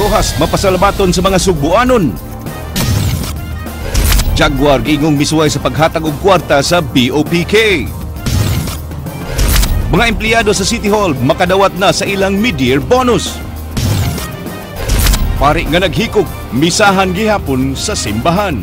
Rojas mapasalamaton sa mga Sugbuanon. Jaguar giingong misuway sa paghatag og kwarta sa BOPK. Mga empleyado sa City Hall makadawat na sa ilang mid-year bonus. Pari nga naghikog, misahan gihapon sa simbahan.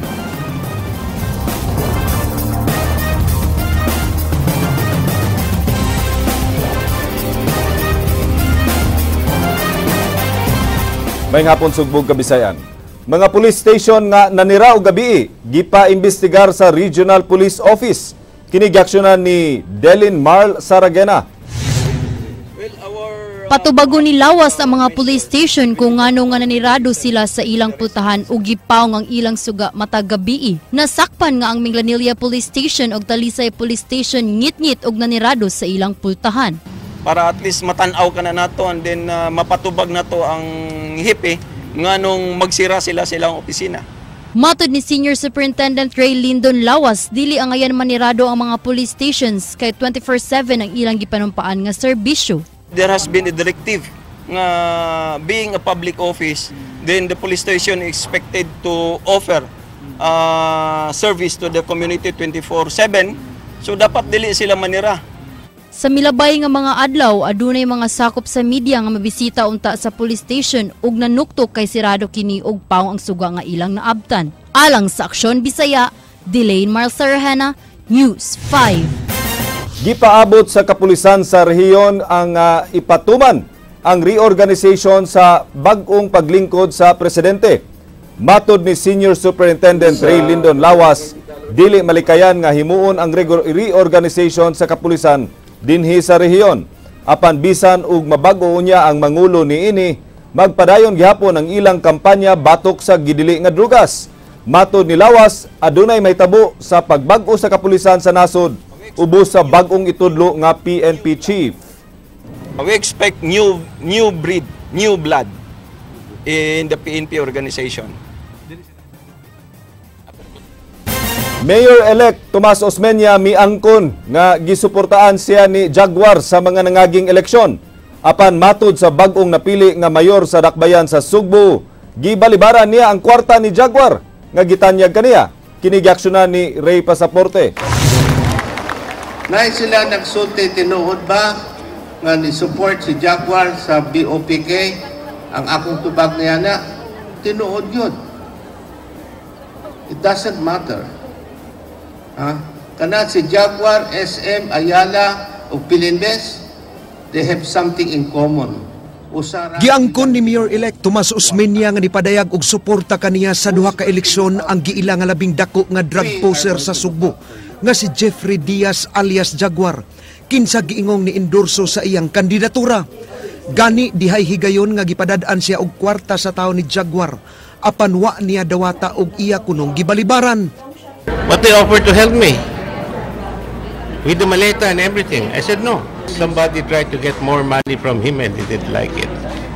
May hapon, Sugbong Kabisayan. Mga police station nga nanira og gabii gipa-imbestigar sa Regional Police Office. Kini giaksyonan ni Delin Marl Saragena. Patubago ni lawas ang mga police station kung ngano nga nanirado sila sa ilang pultahan ug gipawng ang ilang suga matag gabii. Nasakpan nga ang Minglanilla Police Station ug Talisay Police Station ngitngit og nanirado sa ilang pultahan. Para at least matanaw ka na nato and then mapatubag nato ang hipi nganong magsira sila silang opisina. Matod ni Senior Superintendent Ray Lindon Lawas, dili angayan manirado ang mga police stations kay 24/7 ang ilang gipanumpaan nga serbisyo. There has been a directive nga being a public office, then the police station is expected to offer service to the community 24/7. So dapat dili sila manira. Sa milabay nga mga adlaw, adunay mga sakop sa media nga mabisita unta sa police station ug nanuktok kay sirado kini og pawng ang suga nga ilang naabtan. Alang sa Aksyon Bisaya, Delane Marl Sarahena, News 5. Gipaabot sa kapulisan sa rehiyon ang ipatuman ang reorganization sa bag-ong paglingkod sa presidente. Matod ni Senior Superintendent Ray Lindon Lawas, dili malikayan nga himuon ang reorganization sa kapulisan dinhi sa rehiyon. Apan bisan og mabag-o unya ang mangulo niini, magpadayon gihapon ang ilang kampanya batok sa gidili nga drugas. Matod ni Lawas, adunay mahitabo sa pagbag-o sa kapulisan sa nasod ubos sa bag-ong itudlo nga PNP chief. We expect new breed, new blood in the PNP organization. Mayor-elect Tomas Osmeña miangkon nga gisuportaan siya ni Jaguar sa mga nangaging eleksyon. Apan matud sa bag-ong napili nga mayor sa Dakbayan sa Sugbo, gibalibaran niya ang kwarta ni Jaguar nga gitanyag kaniya. Kini giaksyonan ni Ray Pasaporte. Nay sila nagsulti, tinuod ba nga ni-support si Jaguar sa BOPK? Ang akong tubag niya na, tinuod yun. It doesn't matter. Ha? Kana si Jaguar, SM, Ayala o Pilindes, they have something in common. Usara. Giangkon ni Mayor-elect Tomas Osmeña nga nipadayag og suporta kaniya sa duha ka eleksyon ang giila nga labing dako nga drug poser sa Sugbo nga si Jeffrey Diaz alias Jaguar, kinsa giingong ni endorso sa iyang kandidatura. Gani dihay higayon nga gipadad-an siya og kwarta sa tawo ni Jaguar, apan wa niya dawata og iya kunong gibalibaran. But they offered to help me with the maleta and everything. I said no. Somebody tried to get more money from him and he didn't like it.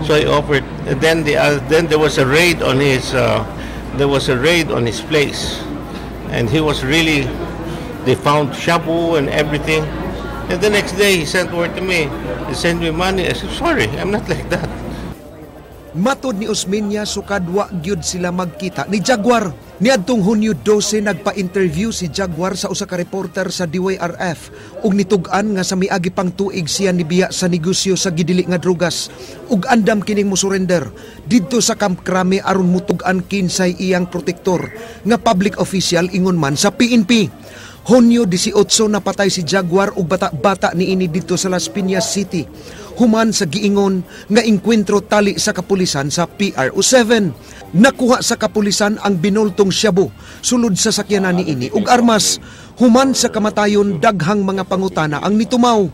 So I offered. And then there was a raid on his place, and he was really. They found shabu and everything. And the next day he sent word to me. He sent me money. I said, sorry, I'm not like that. Matod ni Osmeña, sukad wa gyud sila magkita ni Jaguar. Niadtong Hunyo 12 nagpa-interview si Jaguar sa usa ka reporter sa DYRF ug nitug-an nga sa miagi pang tuig siya nibiya sa negosyo sa gidili nga drugas ug andam kining mosurrender didto sa Camp Crame aron mutug-an kinsay iyang protektor nga public official ingon man sa PNP. Hunyo 18 napatay si Jaguar ug bata-bata niini didto sa Las Piñas City. Human sa giingon nga engkwentro tali sa kapulisan sa PRO7. Nakuha sa kapulisan ang binultong shabu sulod sa sakyanan niini ug armas. Human sa kamatayon daghang mga pangutana ang nitumaw.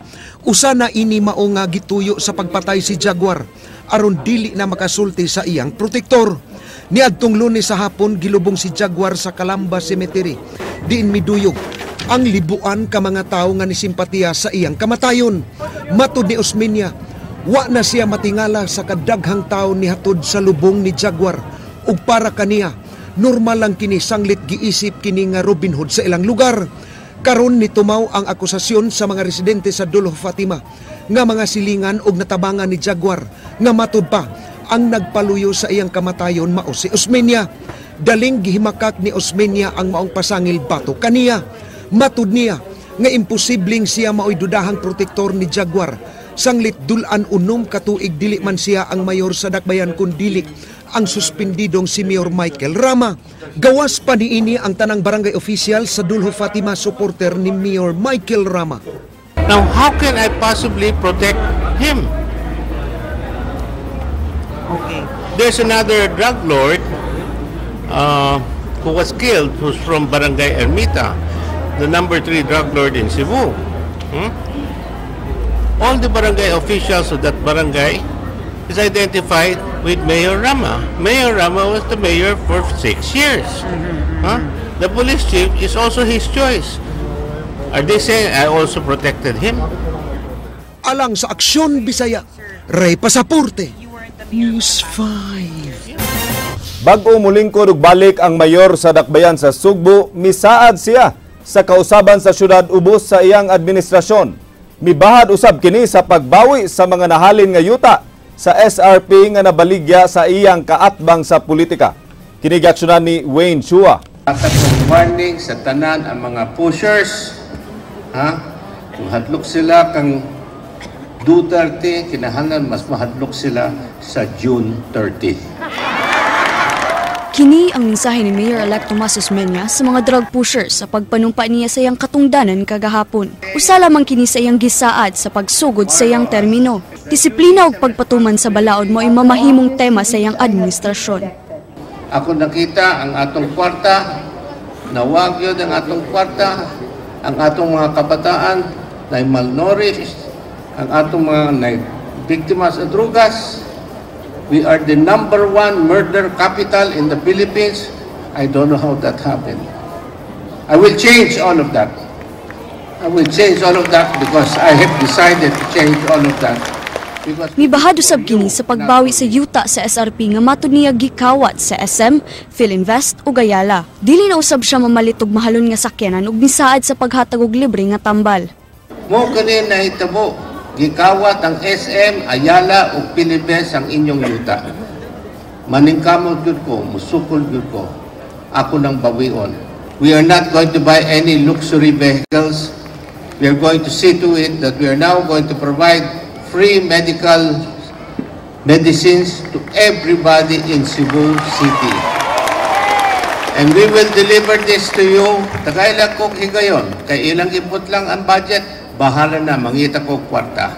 Usa na ini mao nga gituyo sa pagpatay si Jaguar aron dili na makasulti sa iyang protektor. Niadtong Lunes sa hapon gilubong si Jaguar sa Calamba Cemetery. Diin miduyog ang libuan ka mga tawo nga nisimpatiya sa iyang kamatayon. Matod ni Osmeña, wa na siya matingala sa kadaghang tawo nihatod sa lubong ni Jaguar. Ug para kaniya, normal lang kini sanglit giisip kini nga Robin Hood sa ilang lugar. Karon nitumaw ang akusasyon sa mga residente sa Dolo Fatima nga mga silingan og natabangan ni Jaguar nga matud pa ang nagpaluyo sa iyang kamatayon mao si Osmeña. Daling gihimakak ni Osmeña ang maong pasangil batok kaniya. Matud niya nga imposibleng siya maoy dudahang protektor ni Jaguar. Sanglit dulan 6 ka tuig dili man siya ang mayor sa Dakbayan kun dili ang suspendidong si Mayor Michael Rama. Gawas pa niini, ang tanang barangay official sa Duljo Fatima supporter ni Mayor Michael Rama. Now, how can I possibly protect him? Okay. There's another drug lord who was killed, who's from Barangay Ermita, the number three drug lord in Cebu. All the barangay officials of that barangay is identified with Mayor Rama. Mayor Rama was the mayor for 6 years. Huh? The police chief is also his choice. Are they saying I also protected him? Alang sa Aksyon Bisaya, Ray Pasaporte, News 5. Bag-o mulingkod ug balik ang mayor sa Dakbayan sa Sugbo, misaad siya sa kausaban sa syudad ubos sa iyang administrasyon. Mibahad usab kini sa pagbawi sa mga nahalin nga yuta sa SRP nga nabaligya sa iyang kaatbang sa politika. Kini giaksyonan ni Wayne Chua. At akong warning sa tanan ang mga pushers, ha? Kung hadlok sila kang Duterte, kinahanglan mas mahadlok sila sa June 30. Kini ang mensahe ni Mayor-elect Tomas Osmeña sa mga drug pushers sa pagpanumpa niya sa iyang katungdanan kagahapon. Usa lamang kini sa iyang gisaad sa pagsugod sa iyang termino. Disiplina ug pagpatuman sa balaod mao'y mamahimong tema sa iyang administrasyon. Ako nakita ang atong kwarta, nawag yun ang atong kwarta, ang atong mga kabataan na malnourished, ang atong mga na biktima sa drugas. We are the number one murder capital in the Philippines. I don't know how that happened. I will change all of that. I will change all of that because I have decided to change all of that. Because Mibahad usab kini sa pagbawi sa yuta sa SRP nga matud niya gikawat sa SM, Filinvest ug Ayala. Dili na usab siya mamalit og mahalon nga sakyanan ug misaad sa paghatag og libre nga tambal. Mo kani nahitabo, gikawat ang SM, Ayala ug Filinvest ang inyong yuta. Maningkamot gyud ko, musukol gyud ko. Ako nang bawion. We are not going to buy any luxury vehicles. We are going to see to it that we are now going to provide free medical medicines to everybody in Cebu City. And we will deliver this to you. Tagay lang kong higayon. Kay ilang iput lang ang budget, bahala na, mangita ko kwarta.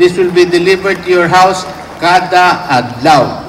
This will be delivered to your house kada adlaw.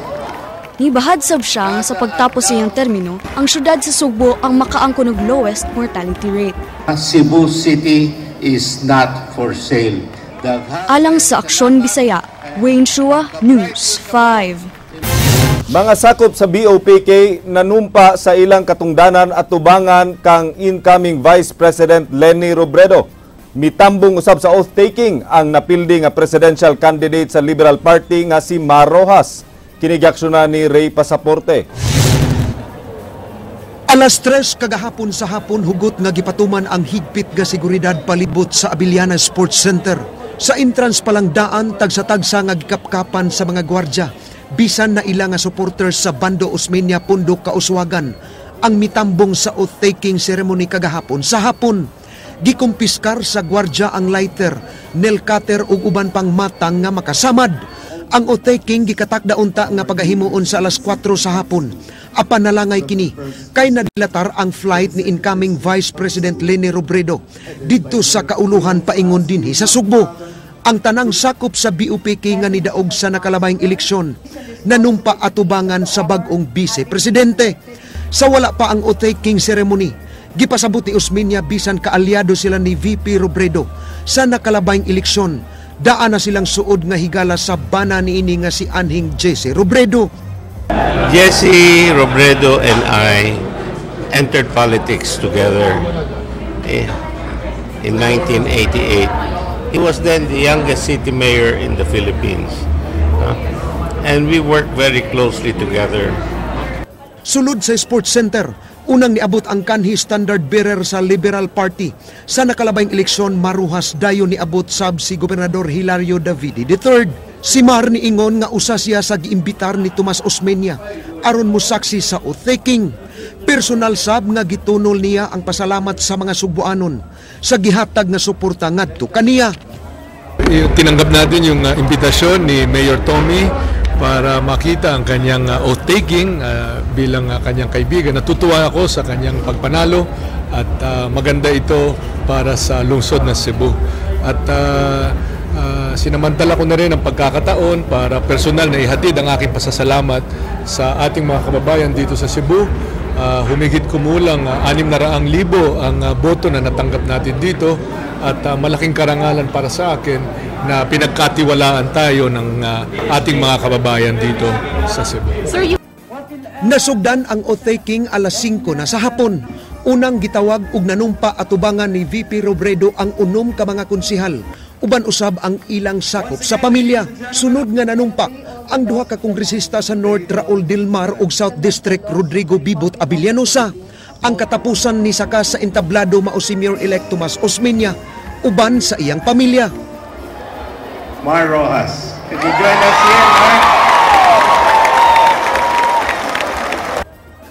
Nibahad sab siya nga sa pagtapos sa iyang termino, ang syudad sa Sugbo ang makaangkon og lowest mortality rate. Cebu City is not for sale. Daghan Alang sa Aksyon Bisaya, Wayne Chua, News 5. Mga sakop sa BOPK nanumpa sa ilang katungdanan at tubangan kang incoming Vice President Leni Robredo. Mitambong usab sa oath-taking ang napildi nga presidential candidate sa Liberal Party nga si Mar Roxas. Kini giaksyonan ni Ray Pasaporte. Alas 3 kagahapon sa hapon, hugot nga gipatuman ang higpit nga seguridad palibot sa Abellana Sports Center. Sa entrance palang daan, tagsa-tagsa nga gikapkapan sa mga gwardya. Bisan na ila nga supporters sa Bando Osmeña Pundok Kauswagan ang mitambong sa oath-taking ceremony kagahapon sa hapon. Gikumpiskar sa gwardya ang lighter, nail cutter ug uban pang matang nga makasamad. Ang oath-taking gikatakda unta nga pagahimuon sa alas 4 sa hapon. Apan nalangay kini kay nadilatar ang flight ni incoming Vice President Leni Robredo didto sa kauluhan paingon dinhi sa Sugbo. Ang tanang sakop sa BOPK nga nidaog sa nakalabayng eleksyon nanumpa atubangan sa bag-ong vice presidente. Sa wala pa ang oath-taking ceremony, gipasabot ni Osmeña bisan kaalyado sila ni VP Robredo sa nakalabayng eleksyon, daan na silang suod nga higala sa bana niini nga si Anhing Jesse Robredo. Jesse Robredo and I entered politics together in 1988. He was then the youngest city mayor in the Philippines. And we worked very closely together. Sulod sa Sports Center, unang niabot ang kanhi standard bearer sa Liberal Party. Sa nakalabayng eleksyon, Mar Roxas, dayon niabot sab si Gobernador Hilario Davide III. Si Mar niingon nga usa siya sa giimbitar ni Tomas Osmeña aron mosaksi sa oath-taking. Personal sab nga gitunol niya ang pasalamat sa mga Sugbuanon sa gihatag nga suporta ngadto kaniya. Tinanggap natin yung imbitasyon ni Mayor Tommy para makita ang kanyang oath-taking bilang kanyang kaibigan. Natutuwa ako sa kanyang pagpanalo at maganda ito para sa lungsod ng Cebu. At sinamantala ko na rin ang pagkakataon para personal na ihatid ang aking pasasalamat sa ating mga kababayan dito sa Cebu. Humigit kumulang 600,000 ang boto na natanggap natin dito at malaking karangalan para sa akin na pinagkatiwalaan tayo ng ating mga kababayan dito sa Cebu. Nasugdan ang oath-taking alas 5 na sa hapon. Unang gitawag og nanumpa atubangan ni VP Robredo ang 6 ka mga konsihal. Uban usab ang ilang sakop sa pamilya. Sunod nga nanumpa ang duha ka kongresista sa North, Raul Del Mar, ug South District, Rodrigo Bibot Abellanosa. Ang katapusan ni saka sa entablado mao si Mayor-elect Tomas Osmeña uban sa iyang pamilya. Mar Roxas. Could you join us here, Mar?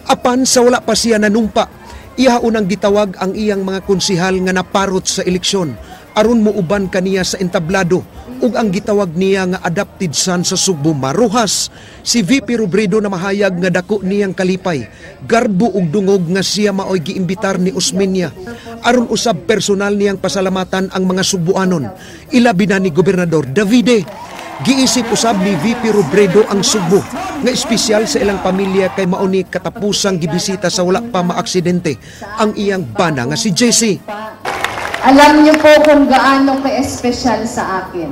Apan sa wala pa siya nanumpa, iha unang gitawag ang iyang mga konsihal nga naparot sa eleksyon aron muuban kaniya sa entablado ug ang gitawag niya nga adopted son sa Sugbo, Mar Roxas. Si VP Robredo na mahayag nga dako niyang kalipay, garbo ug dungog nga siya maoy giimbitar ni Osmeña aron usab personal niyang pasalamatan ang mga Sugbuanon, ilabi na ni Gobernador Davide. Giisip usab ni VP Robredo ang Sugbo nga espesyal sa ilang pamilya kay mao ni katapusang gibisita sa wala pa maaksidente ang iyang bana nga si JC. Alam niyo po kung gaano ka-espesyal sa akin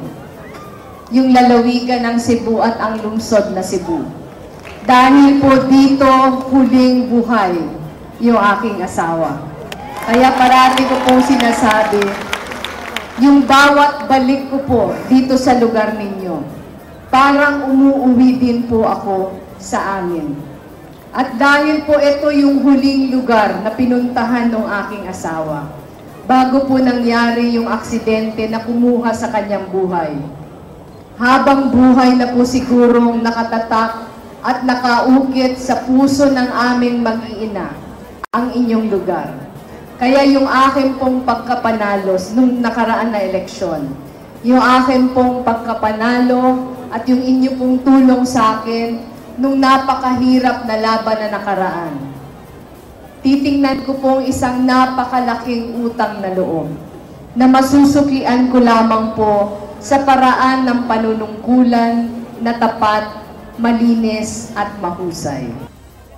yung lalawigan ng Cebu at ang lungsod na Cebu. Dahil po dito huling buhay yung aking asawa. Kaya parati ko pong sinasabi, yung bawat balik ko po dito sa lugar ninyo, parang umuuwi din po ako sa amin. At dahil po ito yung huling lugar na pinuntahan ng aking asawa, bago po nangyari yung aksidente na kumuha sa kanyang buhay. Habang buhay na po sigurong nakatatak at nakaukit sa puso ng aming mag-iina ang inyong lugar. Kaya yung akin pong pagkapanalo nung nakaraan na eleksyon, yung akin pong pagkapanalo at yung inyo pong tulong sa akin nung napakahirap na laban na nakaraan, titingnan ko pong isang napakalaking utang na loob na masusuklian ko lamang po sa paraan ng panunungkulan na tapat, malinis at mahusay.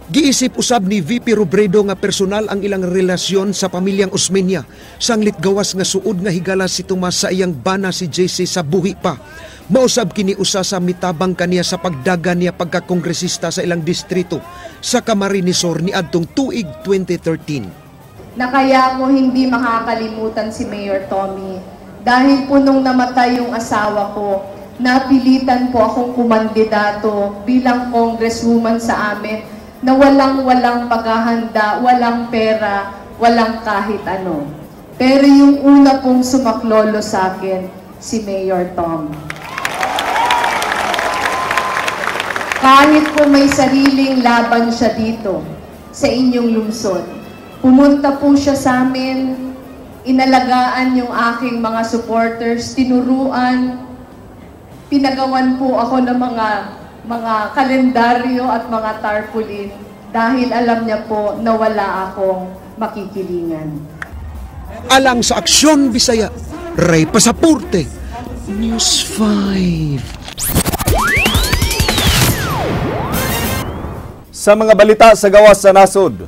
Giisip usab ni VP Robredo nga personal ang ilang relasyon sa pamilyang Osmeña. Sanglit gawas nga suod nga higala si Tomas sa iyang bana si JC sa buhi pa. Mausab kini usa sa mitabang kaniya sa pagdaga niya pagkakongresista sa ilang distrito sa Camarines Sur niadtong tuig 2013. Na kaya ko hindi makakalimutan si Mayor Tommy dahil po nung namatay yung asawa ko, napilitan po akong kumandidato bilang congresswoman sa amin na walang-walang paghahanda, walang pera, walang kahit ano. Pero yung una pong sumaklolo sa akin, si Mayor Tom. Kahit po may sariling laban siya dito sa inyong lungsod, pumunta po siya sa amin, inalagaan yung aking mga supporters, tinuruan, pinagawan po ako ng mga kalendaryo at mga tarpaulin dahil alam niya po na wala akong makikilingan. Alang sa Aksyon Bisaya, Ray Pasaporte, News 5. Sa mga balita sa gawas sa nasod,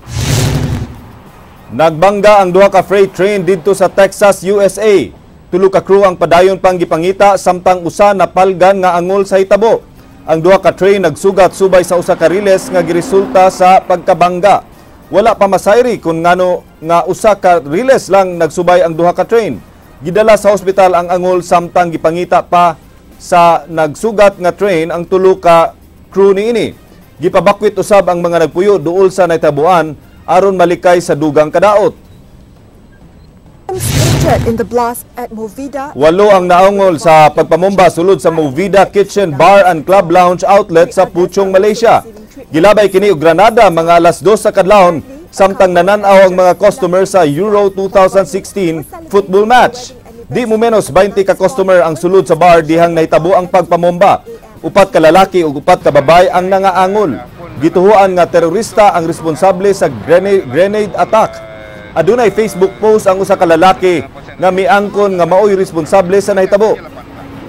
nagbangga ang duha ka freight train didto sa Texas, USA. Tulo ka crew ang padayon pang gipangita samtang usa napalgan nga angol sa hitabo. Ang duha ka train nagsugat subay sa usa ka riles nga giresulta sa pagkabangga. Wala pa masayri kung ngano nga usa ka riles lang nagsubay ang duha ka train. Gidala sa ospital ang angol samtang gipangita pa sa nagsugat nga train ang tulo ka crew niini. Gipabakwit usab ang mga nagpuyo duol sa nahitabuan aron malikay sa dugang kadaot. Injured in the blast at Movida. Walo ang naungol sa pagpamomba sulod sa Movida Kitchen Bar and Club Lounge outlet sa Puchong, Malaysia. Gilabay kini og granada mga alas 2 sa kadlawon samtang nananaw ang mga customer sa Euro 2016 football match. Di mo menos 20 ka customer ang sulod sa bar dihang nahitabo ang pagpamomba. 4 ka lalaki ug 4 ka babae ang nangaangol. Gituhuan nga terorista ang responsable sa grenade attack. Adunay Facebook post ang usa ka lalaki nga miangkon nga maoy responsable sa nahitabo.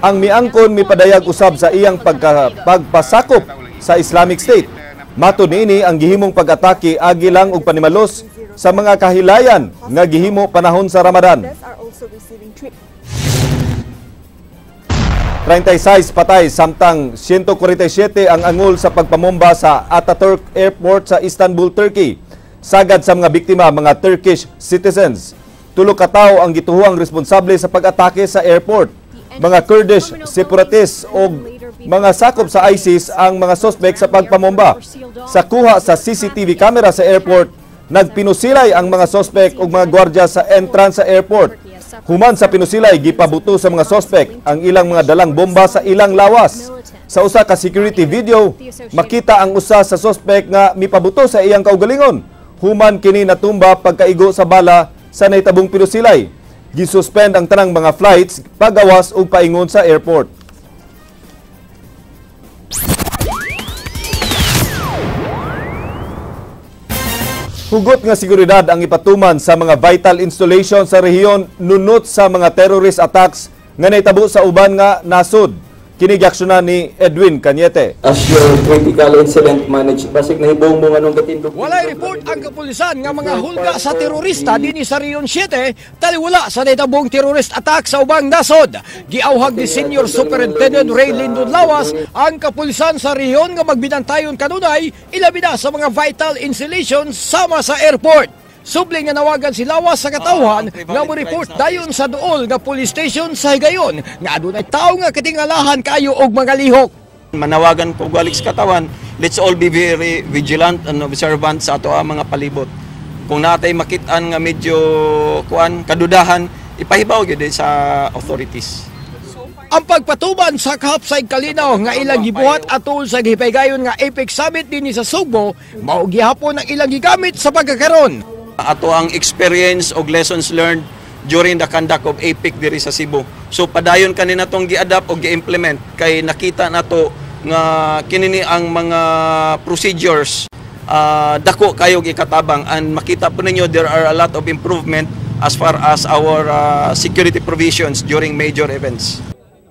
Ang miangkon mipadayag usab sa iyang pagpasakop sa Islamic State. Matod niini, ang gihimong pag-atake agi lang og panimalos sa mga kahilayan nga gihimo panahon sa Ramadan. 36 patay samtang 147 ang angol sa pagpamomba sa Ataturk Airport sa Istanbul, Turkey. Sagad sa mga biktima, mga Turkish citizens. 3 ka tawo ang gituhuang responsable sa pag-atake sa airport. Mga Kurdish separatists o mga sakop sa ISIS ang mga suspect sa pagpamomba. Sa kuha sa CCTV camera sa airport, nagpinusilay ang mga suspect o mga gwardiya sa entrance sa airport. Human sa pinusilay, gipabuto sa mga suspect ang ilang mga dalang bomba sa ilang lawas. Sa usa ka security video, makita ang usa sa suspect nga mipabuto sa iyang kaugalingon. Human kini natumba pagkaigo sa bala sa nahitabong pinusilay. Gisuspend ang tanang mga flights pagawas ug paingon sa airport. Hugot nga seguridad ang ipatuman sa mga vital installation sa rehiyon nunot sa mga terrorist attacks nga nahitabo sa uban nga nasod. Kini giaksyonan ni Edwin Cañete. As your critical incident managed, basig nahibong mo anong katindog. Walay report ang kapulisan nga mga hulga sa terorista dinhi sa Region 7 taliwala sa nahitabong terrorist attack sa ubang nasod. Giawhag ni Senior Superintendent Ray Lindon Lawas ang kapulisan sa rehiyon nga magbinantayon kanunay ilabi na sa mga vital installations sama sa airport. Subli nga nawagan si Lawas sa katawhan nga mo-report dayon sa duol nga police station sa higayon nga adunay tawo nga katingalahan kayo og mga lihok. Manawagan ko galik sa katawan, let's all be very vigilant and observant sa ato ang mga palibot. Kung natay makit-an nga medyo kuan kadudahan, ipahibaw gyud sa authorities. Ang pagpatuman sa kahapsay kalinaw nga ilang gibuhat atol sa gipaygayon nga APEC Summit dinhi sa Sugbo, mao gihapon ang ilang gigamit sa pagkakaron. Ato ang experience og lessons learned during the conduct of APEC diri sa Cebu. So padayon kanina tong gi-adapt og gi-implement kay nakita nato nga kinini ang mga procedures dako kayo gikatabang, and makita po ninyo there are a lot of improvement as far as our security provisions during major events.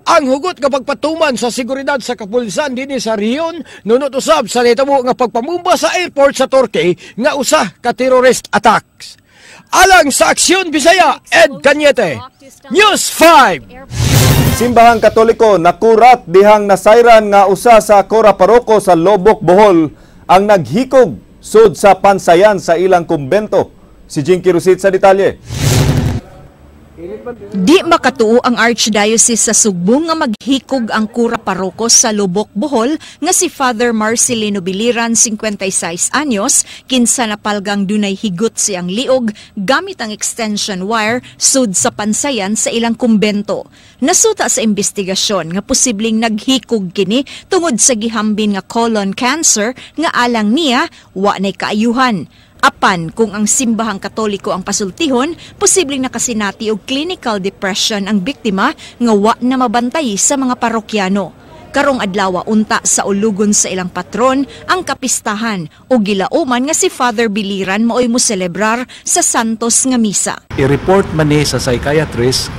Ang hugot nga pagpatuman sa seguridad sa kapulisan dinhi sa rehiyon nunot usab sa nahitabo nga pagpamumba sa airport sa Turkey nga usa ka terrorist attacks. Alang sa Aksyon Bisaya, Ed Cañete, News 5. Simbahang Katoliko nakurat dihang nasayran nga usa sa Cora Paroko sa Loboc, Bohol ang naghikog sud sa pansayan sa ilang kumbento. Si Jinky Rusit sa detalye. Di makatuo ang Archdiocese sa Sugbo nga maghikog ang kura paroko sa Loboc, Bohol nga si Father Marcelino Biliran, 56 anyos, kinsa napalgang dunay higot siyang liog gamit ang extension wire sud sa pansayan sa ilang kumbento. Nasuta sa investigasyon nga posibleng naghikog kini tungod sa gihambin nga colon cancer nga alang niya wa nay kaayuhan. Apan kung ang simbahang Katoliko ang pasultihon, posibleng nakasinati og clinical depression ang biktima nga wa na mabantay sa mga parokyano. Karong adlaw unta sa ulugon sa ilang patron ang kapistahan o gilauman nga si Father Biliran maoy mo selebrar sa Santos nga misa. I-report man ni sa psychiatrist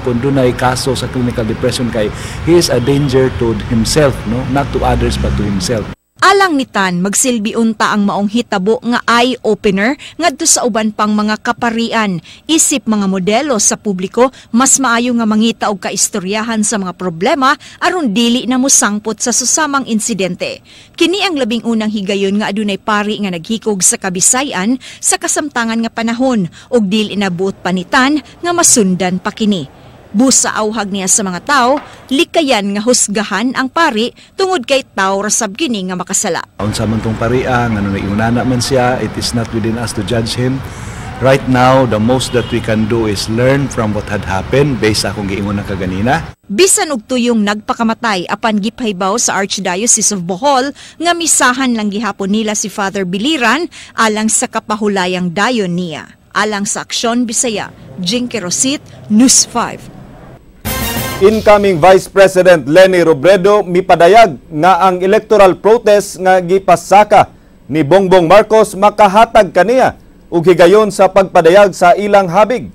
kung dunay kaso sa clinical depression kay he is a danger to himself, no, not to others but to himself. Alang ni Tan, magsilbi unta ang maong hitabo nga eye-opener ngadto sa uban pang mga kaparian. Isip mga modelo sa publiko, mas maayo nga mangita og kaistoryahan sa mga problema aron dili na mosangpot sa susamang insidente. Kini ang 11 higayon nga adunay pari nga naghikog sa Kabisayan sa kasamtangan nga panahon ug dili na buot panitan nga masundan pa kini. Busa auhag niya sa mga tao, likayan nga husgahan ang pari tungod kay tao rasab kini nga makasala. Unsa man tong paria, ngano naiunana man siya, it is not within us to judge him. Right now, the most that we can do is learn from what had happened based sa akong giingon na kaganina. Bisan og tuyong nagpakamatay, apan gipahaybaw sa Archdiocese of Bohol nga misahan lang gihapon nila si Father Biliran alang sa kapahulayang dayon niya. Alang sa Aksyon Bisaya, Jinky Rosit, News 5. Incoming Vice President Leni Robredo mipadayag nga ang electoral protest nga gipasaka ni Bongbong Marcos makahatag kaniya ug higayon sa pagpadayag sa ilang habig.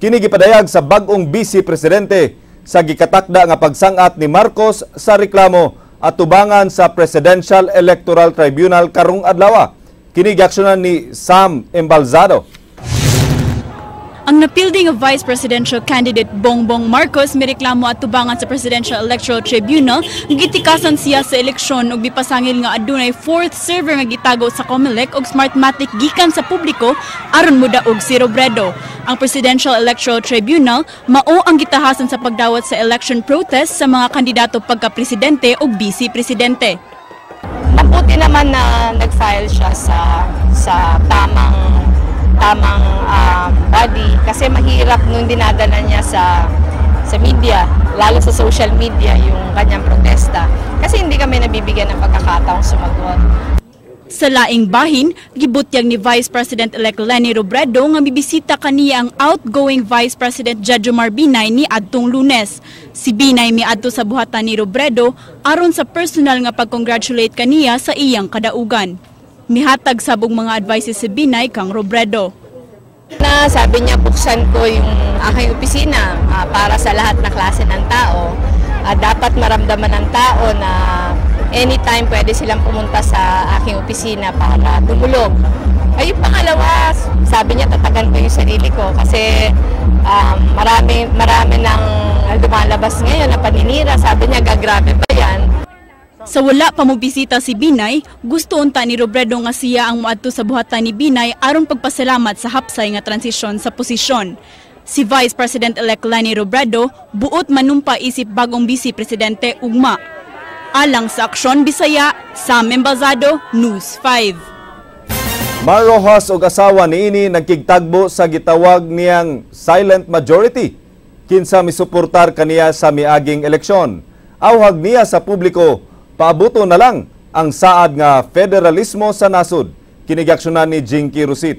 Kini gipadayag sa bag-ong Vice Presidente sa gikatakda nga pagsangat ni Marcos sa reklamo at tubangan sa Presidential Electoral Tribunal karong adlaw. Kini giaksyonan ni Sam Embalzado. Ang napildi nga Vice Presidential Candidate Bongbong Marcos mireklamo at tubangan sa Presidential Electoral Tribunal, gitikasan siya sa eleksyon ug mipasangil nga adunay fourth server nga gitago sa COMELEC ug Smartmatic gikan sa publiko aron modaog si Robredo. Ang Presidential Electoral Tribunal mao ang gitahasan sa pagdawat sa election protest sa mga kandidato pagka-presidente ug vice-presidente. Mabuti naman na nag-file siya sa tamang body kasi mahirap nung dinadala niya sa media, lalo sa social media, yung kanyang protesta. Kasi hindi kami nabibigyan ng pagkakataong sumagot. Sa laing bahin, gibutyag ni Vice President-elect Leni Robredo nga mibisita kaniya ang outgoing Vice President Jejomar Binay ni adtong Lunes. Si Binay miadto sa buhatan ni Robredo aron sa personal nga pag-congratulate kaniya sa iyang kadaugan. Mihatag sab og mga advices si Binay kang Robredo. Na sabi niya, buksan ko yung aking opisina para sa lahat na klase ng tao. Dapat maramdaman ng tao na anytime pwede silang pumunta sa aking opisina para tumulong. Ay, yung pangalawa, sabi niya, tatagan ko yung sarili ko kasi marami, marami nang lumalabas ngayon na paninira. Sabi niya, gagrabe pa yan. Sa wala pa mobisita si Binay, gusto unta ni Robredo nga siya ang moadto sa buhatan ni Binay aron pagpasalamat sa hapsay nga transisyon sa posisyon. Si Vice President-elect Leni Robredo buot manumpa isip bagong Vice Presidente ugma. Alang sa Aksyon Bisaya, Sam Embazado, News 5. Mar Roxas og asawa niini nagkigtagbo sa gitawag niyang silent majority kinsa misuportar kaniya sa miaging eleksyon. Awhag niya sa publiko, paabuto na lang ang saad nga federalismo sa nasod. Kini giaksyonan ni Jinky Rosit.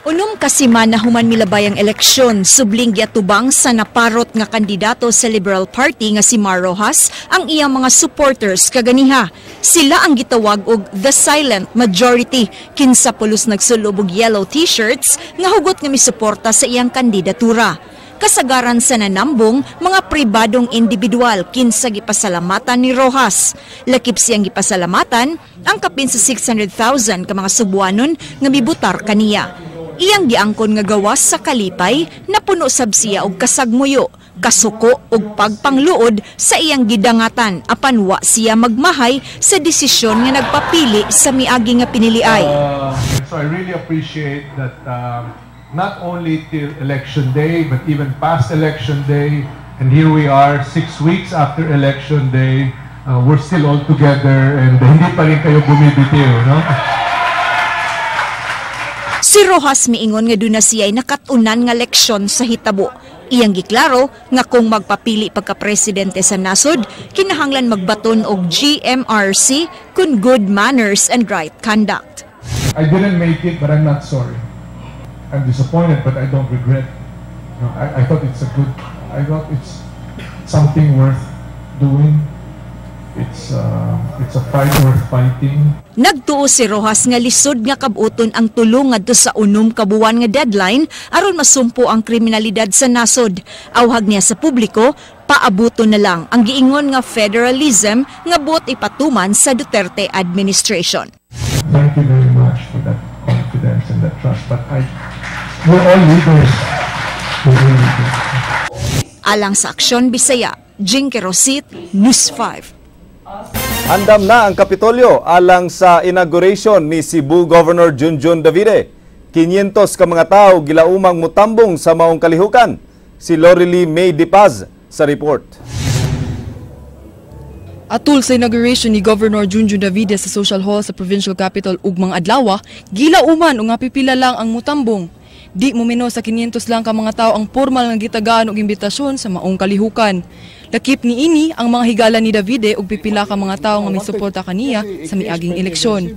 6 ka semana human milabay ang eleksyon, subling giatubang sa naparot nga kandidato sa Liberal Party nga si Mar Roxas ang iyang mga supporters kaganiha. Sila ang gitawag og the silent majority, kinsa pulos nagsulob og yellow t-shirts nga hugot nga misuporta sa iyang kandidatura. Kasagaran sa nanambong mga pribadong individual kinsa gipasalamatan ni Roxas. Lakip siyang gipasalamatan ang kapin sa 600,000 ka mga Subuanon nga mibutar kaniya. Iyang giangkon nga gawas sa kalipay napuno sab siya og kasagmuyo, kasuko og pagpangluod sa iyang gidangatan apan wa siya magmahay sa desisyon nga nagpapili sa miagi nga piniliay. So I really appreciate that not only till election day, but even past election day, and here we are 6 weeks after election day, we're still all together and hindi pa rin kayo bumibitiw, no? Si Roxas miingon nga duna siya'y nakat-unan nga leksyon sa hitabo. Iyang giklaro nga kung magpapili pagka-presidente sa nasod, kinahanglan magbaton og GMRC kun good manners and right conduct. I didn't make it, but I'm not sorry. I'm disappointed, but I don't regret. No, I thought it's a good, I thought it's something worth doing. It's a fight worth fighting. Nagtuo si Roxas nga lisod nga kabuton ang tulong ngadto sa 6 ka buwan nga deadline aron masumpo ang kriminalidad sa nasod. Awhag niya sa publiko, paabuton na lang ang giingon nga federalism nga buot ipatuman sa Duterte administration. Thank you very much for that confidence and that trust, but we're all leaders. We're all leaders. Alang sa Aksyon Bisaya, Jinky Rosit, News 5. Andam na ang Kapitolyo alang sa inauguration ni Cebu Governor Junjun Davide. 500 ka mga tao gilaumang mutambong sa maong kalihukan. Si Lorely May De Paz sa report. Atul sa inauguration ni Governor Junjun Davide sa Social Hall sa Provincial Capitol ugmang adlaw, gilauman og nga pipila lang ang mutambong. Di mo menos sa 500 lang ka mga tao ang formal nga gitagaan og imbitasyon sa maong kalihukan. Lakip niini ang mga higala ni Davide ug pipila ka mga tao nga misuporta kaniya sa miaging eleksyon.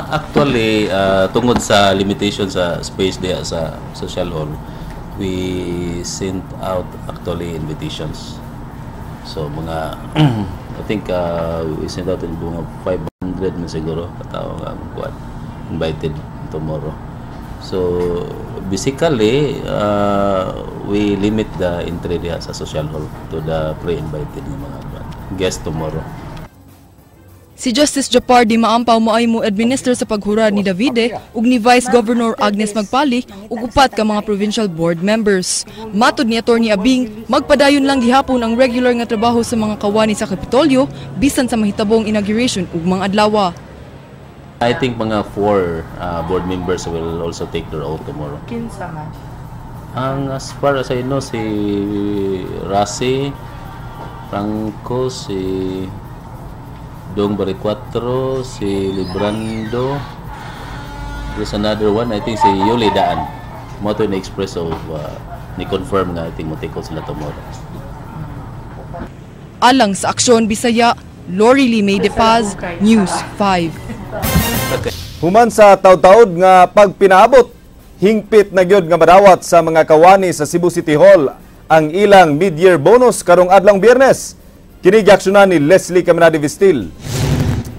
Actually, tungod sa limitation sa space diha sa social hall, we sent out actually invitations. So mga I think we sent out in mga 500 na siguro katao nga kuan invited tomorrow. So basically, we limit the entry diha sa social hall to the pre-invited nga mga kuan guest tomorrow. Si Justice Japar Dimaampao maoy mo administer sa paghurar ni Davide ug ni Vice Governor Agnes Magpali ug upat ka mga provincial board members. Matod ni Attorney Abing, magpadayon lang gihapon ang regular nga trabaho sa mga kawani sa Kapitolyo bisan sa mahitabong inauguration ugmang adlaw. I think mga four board members will also take their oath tomorrow. Kinsa man? Ang as far as I know, si Rasi, Franco, si Dong Baricuatro, si Librando. There's another one, I think si Yuli Daan. Mao to na-express of ni confirm nga I think mo take oath sila tomorrow. Alang sa Aksyon Bisaya, Lori Lee May De Paz, News 5. Human sa taud-taud nga pagpinaabot, hingpit na gyud nga madawat sa mga kawani sa Cebu City Hall ang ilang mid-year bonus karong adlawng Biyernes. Kini giaksyonan ni Leslie Caminade Vistil.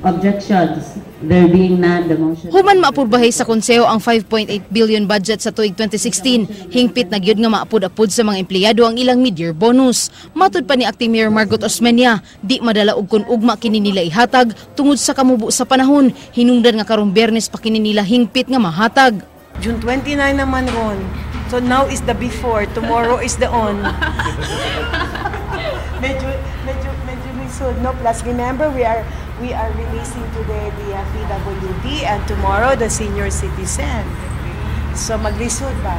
Objections. There being none, the motion. Human maapurbahay sa konseho ang 5.8 billion budget sa tuig 2016, hingpit na gyud nga maapod-apod sa mga empleyado ang ilang mid-year bonus. Matud pa ni Acting Mayor Margot Osmeña, di madala og kun ugma kini nila ihatag tungod sa kamubo sa panahon, hinungdan nga karong Biyernes pa kini nila hingpit nga mahatag. June 29 naman ron. So now is the before, tomorrow is the on. Medyo medyo medyo lisod, no? Plus remember, we are releasing today the PWD and tomorrow the senior citizen. So maglisod ba?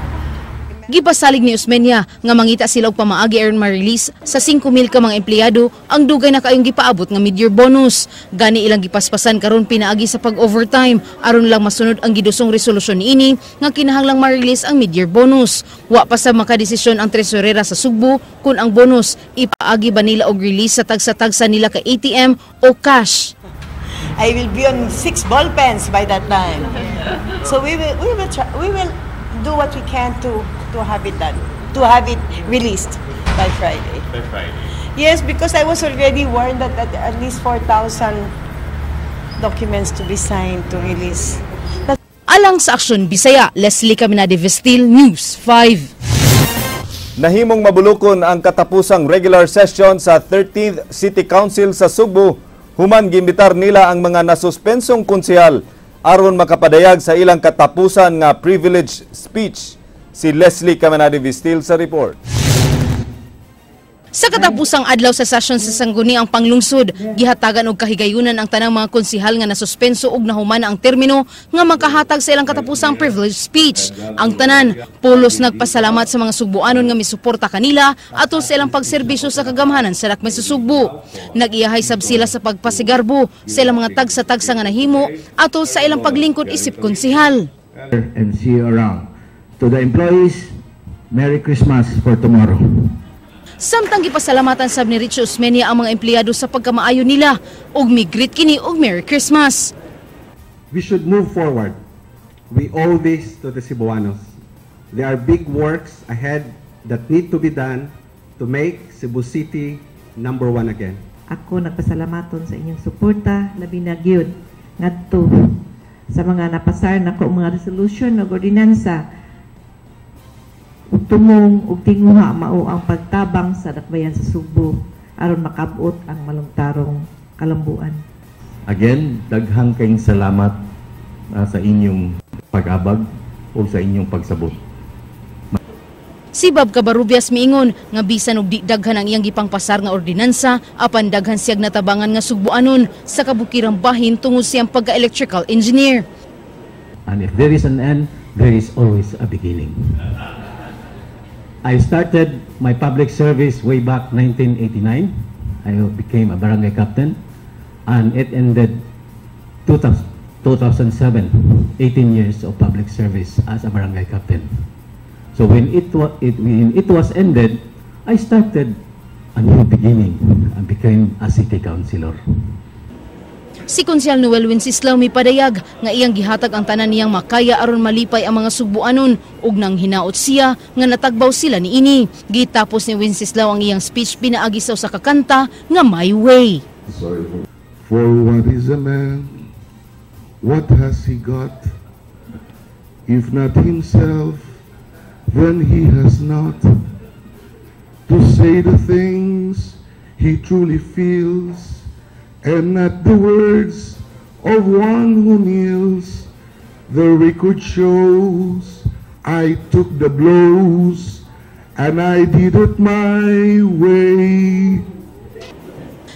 Gipasalig ni Osmeña nga mangita sila og pamaagi aron ma-release sa 5,000 ka mga empleyado ang dugay na kayong gipaabot nga mid-year bonus. Gani ilang gipaspasan karon pinaagi sa pag-overtime aron lang masunod ang gidusong resolusyon niini nga kinahanglang ma-release ang mid-year bonus. Wa pa sa makadesisyon ang tresurera sa Sugbo kung ang bonus ipaagi ba nila og release sa tagsa-tagsa nila ka ATM o cash. I will be on six ball pens by that time. So we will try, we will do what we can to have it done, to have it released by Friday. By Friday. Yes, because I was already warned that at least 4,000 documents to be signed to release. Alang sa Aksyon Bisaya, Leslie Caminade Vestil, News 5. Nahimong mabulukon ang katapusang regular session sa 13th City Council sa Sugbo human gimbitar nila ang mga nasuspensong konsehal aron makapadayag sa ilang katapusan nga privilege speech. Si Leslie Caminade Vistil sa report. Sa katapusang adlaw sa session sa Sangguniang Panglungsod, gihatagan og kahigayunan ang tanang mga konsehal nga nasuspenso ug nahuman ang termino nga makahatag sa ilang katapusang privilege speech. Ang tanan, pulos nagpasalamat sa mga Sugbuanon nga misuporta kanila atol sa ilang pagserbisyo sa kagamhanan sa Dakbayan sa Sugbo. Nag-iyahay sab sila sa pagpasigarbo sa ilang mga tagsa-tagsa nga nahimo atol sa ilang paglingkod isip konsehal. And see you around. To the employees, Merry Christmas for tomorrow. Samtang gipasalamatan sab ni Richie Osmeña ang mga empleyado sa pagkamaayo nila ug mi-greet kini og Merry Christmas. We should move forward. We owe this to the Cebuanos. There are big works ahead that need to be done to make Cebu City number one again. Ako nagpasalamaton sa inyong suporta, labi na gyud ngadto sa mga napasar nako mga resolution ug ordinansa ug tumong ug tinguha mao ang pagtabang sa Dakbayan sa Sugbo aron makabot ang malungtarong kalambuan. Again, daghang kayong salamat sa inyong pag-abag o sa inyong pagsabot. Si Bob Cabarubias miingon nga bisan og di daghan ang iyang gipangpasar nga ordinansa, apan daghan siyag natabangan nga Sugbuanon sa kabukirang bahin tungod siyang pagka-electrical engineer. And if there is an end, there is always a beginning. I started my public service way back 1989. I became a barangay captain, and it ended 2007, 18 years of public service as a barangay captain. So when it was ended, I started a new beginning and became a city councilor. Si Konsehal Noel Wenceslao mipadayag nga iyang gihatag ang tanan niyang makaya aron malipay ang mga Sugbuanon ug nang hinaot siya nga natagbaw sila niini. Gitapos ni Wenceslao ang iyang speech pinaagi sa usa ka kanta nga "My Way." For what is a man? What has he got? If not himself, then he has not to say the things he truly feels, and not the words of one who kneels. The record shows I took the blows, and I did it my way.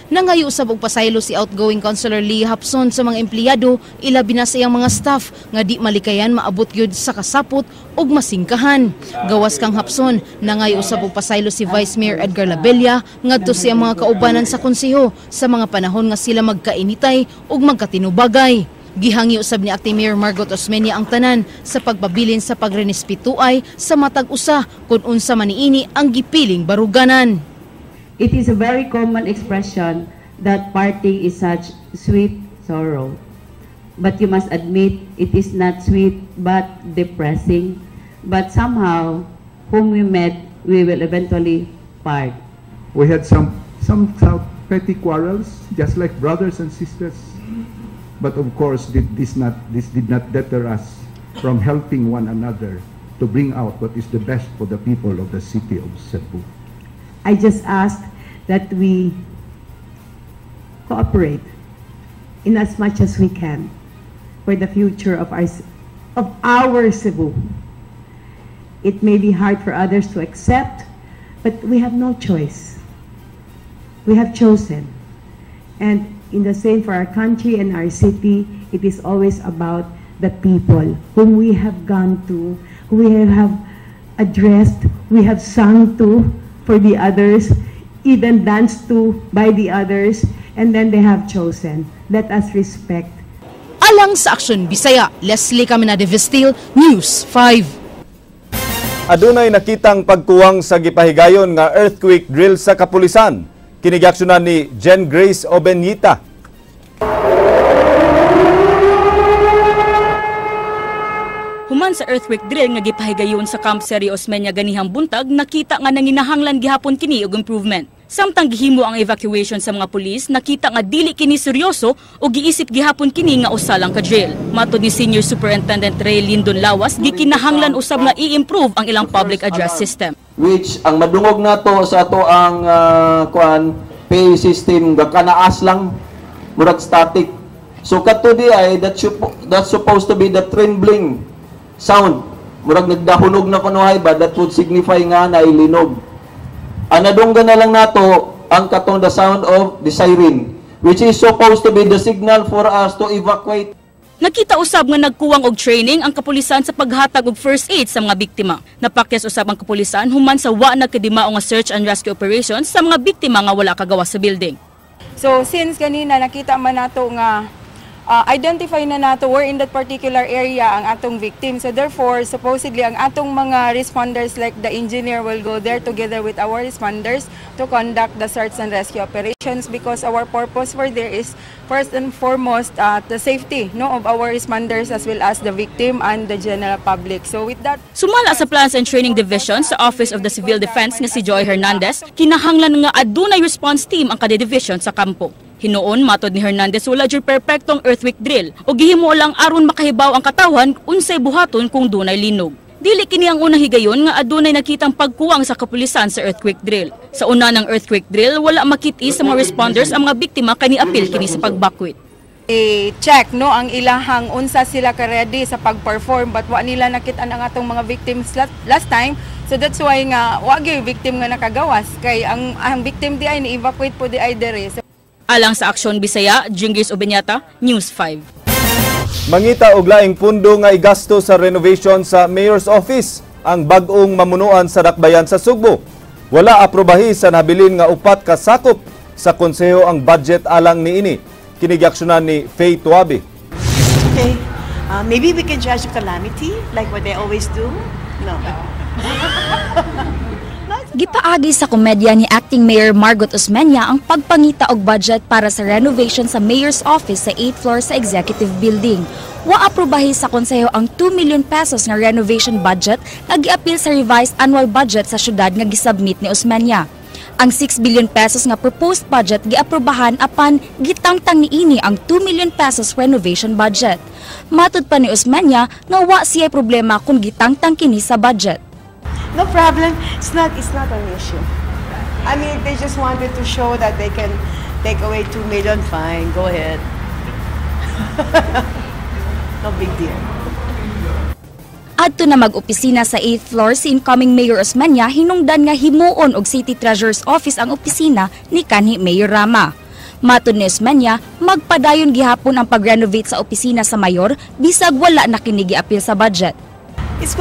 Nangayo usab og pasaylo si outgoing Councilor Lee Hapson sa mga empleyado, ilabi na sa iyang mga staff, nga di malikayan maabot gyud sa kasapot ug masingkahan. Gawas kang Hapson, nangayo usab og pasaylo si Vice Mayor Edgar Labella ngadto sa iyang mga kaubanan sa konseho sa mga panahon nga sila magkainitay ug magkatinubagay. Gihangyo usab ni Acting Mayor Margot Osmeña ang tanan sa pagpabilin sa pagrenespetuay sa matag usa kung unsa man niini ang gipiling baruganan. It is a very common expression that parting is such sweet sorrow. But you must admit it is not sweet but depressing. But somehow, whom we met, we will eventually part. We had some petty quarrels, just like brothers and sisters. But of course, this did not deter us from helping one another to bring out what is the best for the people of the city of Cebu. I just ask that we cooperate in as much as we can for the future of our Cebu. It may be hard for others to accept, but we have no choice. We have chosen. And in the same for our country and our city, it is always about the people whom we have gone to, who we have addressed, we have sung to for the others, even danced to by the others, and then they have chosen. Let us respect. Alang sa Aksyon Bisaya, Leslie Caminade Vestil, News 5. Adunay nakitang pagkuwang sa gipahigayon nga earthquake drill sa kapulisan. Kini giaksyonan ni Jen Grace Obeñita. Human sa earthquake drill nga gipahigayon sa Camp Sergio Osmeña ganihang buntag, nakita nga nanginahanglan gihapon kini og improvement. Samtang gihimo ang evacuation sa mga pulis, nakita nga dili kini seryoso o giisip gihapon kini nga usa lang ka drill. Matod ni Senior Superintendent Ray Lindon Lawas, gikinahanglan usab nga i-improve ang ilang public address system. Which ang madungog nato sa ato ang kuan PA system gakanaas lang, murag static. So kadto di ay that's supposed to be the trembling sound. Murag nagdahunog na kunuhay ba, that would signify nga na ilinog. Ang nadunggan na lang nato ang katong the sound of the siren, which is supposed to be the signal for us to evacuate. Nakita usab nga nagkuwang og training ang kapulisan sa paghatag og first aid sa mga biktima. Napakyas usab ang kapulisan human sa wa nagkadimao nga search and rescue operations sa mga biktima nga wala kagawa sa building. So since kanina nakita man nato nga identify na nato where in that particular area ang atong victim. So therefore, supposedly ang atong mga responders like the engineer will go there together with our responders to conduct the search and rescue operations, because our purpose for there is first and foremost the safety, no, of our responders as well as the victim and the general public. So with that, Sumala sa Plans and Training Division sa Office of the Civil Defense nga si Joy Hernandez, kinahanglan nga adunay response team ang kada division sa kampo. Hinuon, matod ni Hernandez, wala jud perpektong earthquake drill o gihimo lang aron makahibaw ang katawhan unsay buhaton kung dunay linog. Dili kini ang unang higayon nga adunay nakitang pagkuwang sa kapulisan sa earthquake drill. Sa una ng earthquake drill, wala makit-i sa mga responders ang mga biktima kay niapil kini sa pagbakwit. I-check, no, ang ilahang unsa sila ka ready sa pag-perform, but wa nila nakita ang atong mga victims last time. So that's why nga wa gyud victim nga nakagawas kay ang victim di ay ni-evacuate po di ay dere. So, Alang sa Aksyon Bisaya, Jingis Obeñata, News 5. Mangita og laing pundo nga igasto sa renovation sa Mayor's Office ang bag-ong mamunuan sa Dakbayan sa Sugbo. Wala aprobahi sa nabilin nga 4 ka sakop sa konseho ang budget alang niini. Kini giaksyonan ni Faye Tuabi. Okay. Maybe we can judge a calamity, like what they always do? No. Gipaagi sa komedya ni Acting Mayor Margot Osmeña ang pagpangita og budget para sa renovation sa Mayor's Office sa 8th floor sa Executive Building. Wa aprobahi sa konseho ang 2 million pesos nga renovation budget nga giapil sa revised annual budget sa syudad nga gisubmit ni Osmeña. Ang 6 billion pesos nga proposed budget giaprobahan, apan gitangtang niini ang 2 million pesos renovation budget. Matud pa ni Osmeña nga wa siya problema kung gitangtang kini sa budget. No problem. It's not an issue. I mean, they just wanted to show that they can take away 2 million. Fine, go ahead. No big deal. Adto na mag-opisina sa 8th floor si incoming Mayor Osmeña hinungdan nga himuon og City Treasurer's Office ang opisina ni kanhi Mayor Rama. Matod ni Osmeña, magpadayon gihapon ang pag-renovate sa opisina sa mayor bisag wala na kini giapil sa budget. It's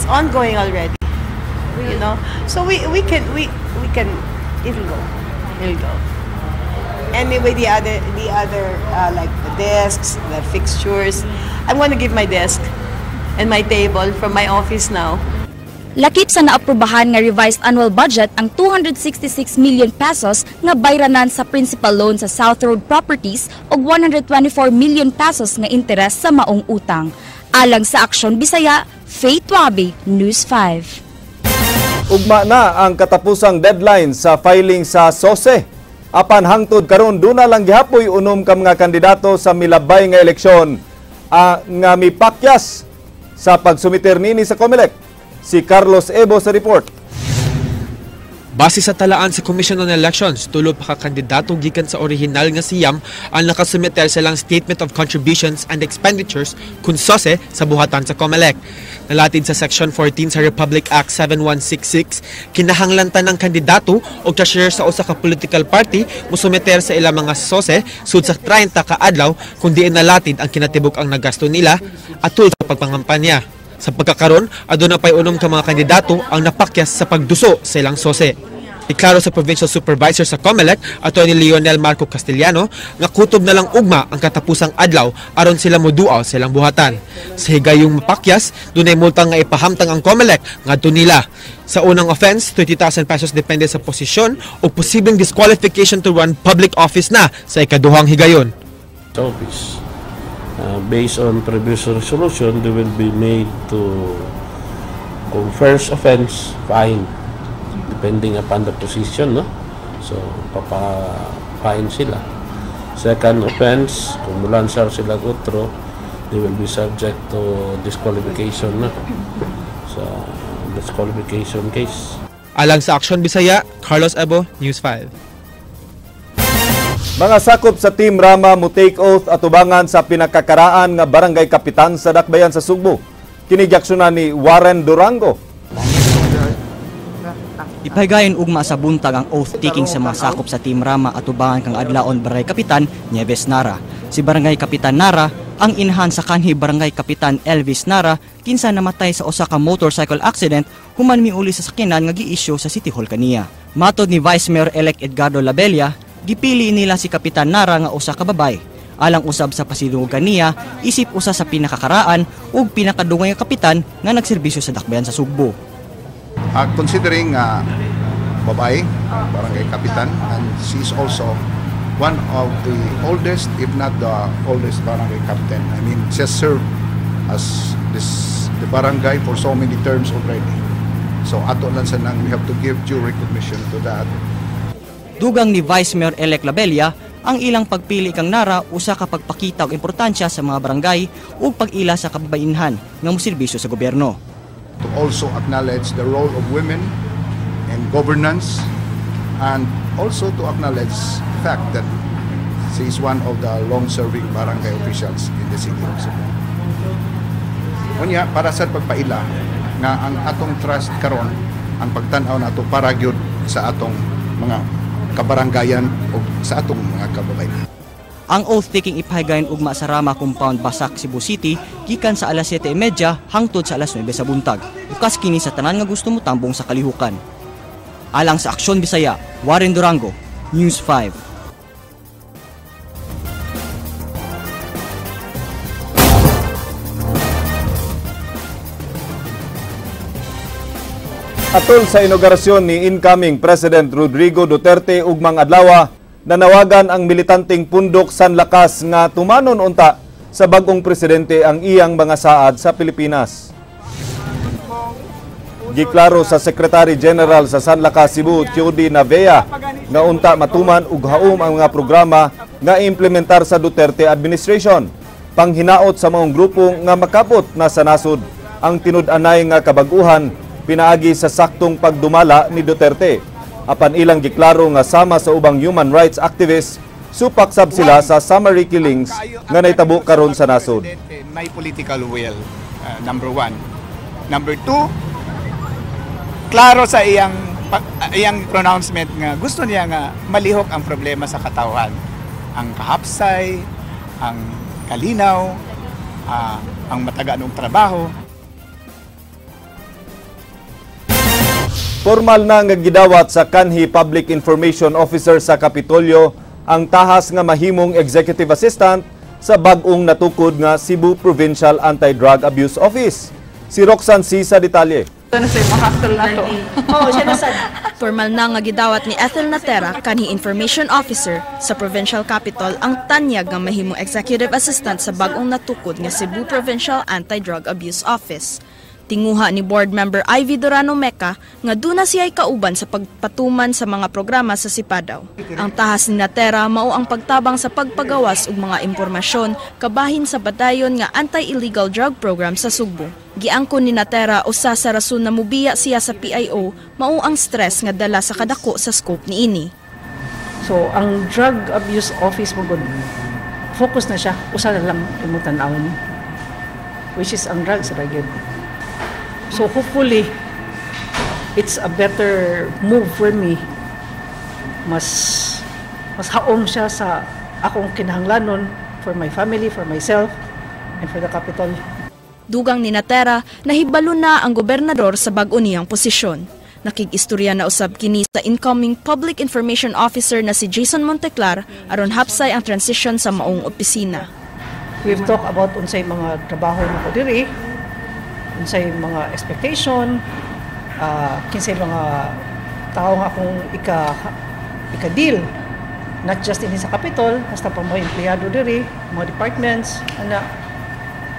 ongoing already. So we can, it'll go. It'll go. Anyway, the other, like the desks, the fixtures, I'm going to give my desk and my table from my office now. Lakip sa naaprubahan nga revised annual budget ang 266 million pesos nga bayranan sa principal loan sa South Road Properties ug 124 million pesos nga interes sa maong utang. Alang sa Aksyon Bisaya, Faith Wabi, News 5. Ugma na ang katapusang deadline sa filing sa SOSE. Apan hangtod karon, duna lang gihapoy 6 ka mga kandidato sa milabay nga eleksyon nga mipakyas sa pagsumiter nini sa COMELEC. Si Carlos Ebo sa report. Base sa talaan sa Commission on Elections, 3 pa ka kandidato gikan sa orihinal nga 9 ang nakasumiter sa ilang Statement of Contributions and Expenditures kun SOCE sa buhatan sa COMELEC. Nalatid sa Section 14 sa Republic Act 7166, kinahanglan tanang kandidato o treasurer sa usa ka political party mosumeter sa ilang mga SOCE sud sa 30 ka adlaw kung diin nalatid ang kinatibuk ang nagasto nila atul sa pagpangampanya. Sa pagkakaron, aduna pay 6 ka mga kandidato ang napakyas sa pagduso sa ilang SOCE. Iklaro sa Provincial Supervisor sa COMELEC, Atty. Lionel Marco Castellano, nga kutob na lang ugma ang katapusang adlaw aron sila moduaw sa ilang buhatan. Sa higayong mapakyas, dunay multang nga ipahamtang ang COMELEC ngadto nila. Sa unang offense, 30,000 pesos depende sa posisyon o posibleng disqualification to run public office na sa ikaduhang higayon. Office. Based on previous resolution, they will be made to, kung first offense, fine. Depending upon the position, no? So, papa-fine sila. Second offense, kung mulansar sila otro, they will be subject to disqualification na. Sa disqualification case. Alang sa Aksyon Bisaya, Carlos Ebo, News 5. Mga sakop sa Team Rama mo take oath atubangan sa pinakakaraan nga barangay kapitan sa Dakbayan sa Sugbo. Kini giaksyonan ni Warren Durango. Ipahigayon ugma sa buntag ang oath-taking sa mga sakop sa Team Rama atubangan kang adlaon Barangay Kapitan Nieves Nara. Si Barangay Kapitan Nara ang inahan sa kanhi Barangay Kapitan Elvis Nara, kinsa namatay sa usa ka motorcycle accident human miuli sa sakyanan nga gi-issue sa City Hall kaniya. Matod ni Vice Mayor-elect Edgardo Labella, gipili nila si Kapitan Nara nga usa ka babay alang usab sa pasidungog kaniya isip usa sa pinakakaraan ug pinakadungay nga kapitan nga nagserbisyo sa Dakbayan sa Sugbo. Considering babae, barangay kapitan, and she's also one of the oldest, if not the oldest barangay captain. I mean, she has served as the barangay for so many terms already. So ato lang sa nang we have to give due recognition to that. Dugang ni Vice Mayor-elect Labella, ang ilang pagpili kang Nara usa ka pagpakita og importansya sa mga barangay ug pag-ila sa kababainhan nga moserbisyo sa gobyerno. To also acknowledge the role of women in governance and also to acknowledge the fact that she is one of the long-serving barangay officials in the city of Cebu. Unya, para sa pagpaila nga ang atong trust karon, ang pagtan-aw nato para gyud sa atong mga kabaranggayan o sa atong mga kababayan. Ang oath-taking ipahigayon ugma sa Rama Compound, Basak, Cebu City gikan sa alas 7:30 hangtod sa alas 9 sa buntag. Bukas kini sa tanan nga gusto mo tambong sa kalihukan. Alang sa Aksyon Bisaya, Warren Durango, News 5. Atol sa inaugurasyon ni incoming President Rodrigo Duterte ugmang adlaw, nanawagan ang militanteng Pundok Sanlakas nga tumanon unta sa bagong presidente ang iyang mga saad sa Pilipinas. Giklaro sa Secretary General sa Sanlakas Cebu, Teody Navea, nga unta matuman ug haom ang mga programa nga implementar sa Duterte administration. Panghinaot sa maong grupo nga makapot na sa nasod ang tinud-anay nga kabag-uhan pinaagi sa saktong pagdumala ni Duterte. Apan ilang giklaro nga sama sa ubang human rights activists, supak sab sila sa summary killings nga nahitabo karon sa nasod. May political will, number one. Number two, klaro sa iyang pronouncement nga gusto niya nga malihok ang problema sa katawhan. Ang kahapsay, ang kalinaw, ang mataganong trabaho. Formal na nga gidawat sa kanhi Public Information Officer sa Kapitolyo ang tahas nga mahimong Executive Assistant sa bag-ong natukod nga Cebu Provincial Anti-Drug Abuse Office. Si Roxanne C. sa detalye. Formal na nga gidawat ni Ethel Natera, kanhi Information Officer sa Provincial Capitol, ang tanyag nga mahimong Executive Assistant sa bag-ong natukod nga Cebu Provincial Anti-Drug Abuse Office. Tinguha ni Board Member Ivy Dorano Meca nga duna siya'y kauban sa pagpatuman sa mga programa sa Sipadaw. Ang tahas ni Natera mao ang pagtabang sa pagpagawas og mga impormasyon kabahin sa batayon nga anti-illegal drug program sa Sugbo. Giangkon ni Natera usa sa rason na mubiya siya sa PIO mao ang stress nga dala sa kadako sa scope niini. So ang drug abuse office mo gud focus na siya usa na lang imong tan-awon, which is ang drugs ra gyud. So hopefully, it's a better move for me. Mas haom siya sa akong kinahanglanon for my family, for myself, and for the capital. Dugang ni Natera, nahibalo na ang gobernador sa bag-o niyang posisyon. Nakig-istorya na usab kini sa incoming Public Information Officer na si Jason Monteclar aron hapsay ang transition sa maong opisina. We've talked about unsay mga trabaho nako diri, unsay mga expectation, kinsay mga tao nga akong ika-deal, not just in sa Capitol, basta pa mga empleyado diri, mga departments, ana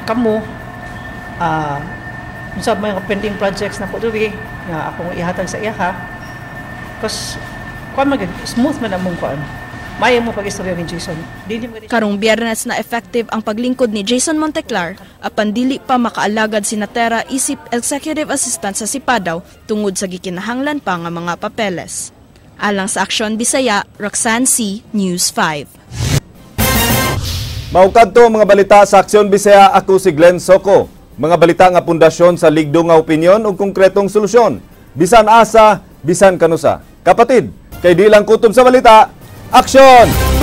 kamo, unsa mga pending projects nako diri nga akong ihatag sa iyaha. Cause kuan man smooth man among kuan. Maya mo pag-istorya ni Jason. Karong Biyernes na effective ang paglingkod ni Jason Monteclar, apan dili pa makaalagad si Natera isip Executive Assistant sa Sipadaw tungod sa gikinahanglan pa nga mga papeles. Alang sa Aksyon Bisaya, Roxanne C. News 5. Maukadto mga balita sa Aksyon Bisaya, ako si Glenn Soco. Mga balita nga pundasyon sa ligdo nga opinyon ug konkretong solusyon. Bisan asa, bisan kanusa. Kapatid, kay di lang kutob sa balita, aksyon!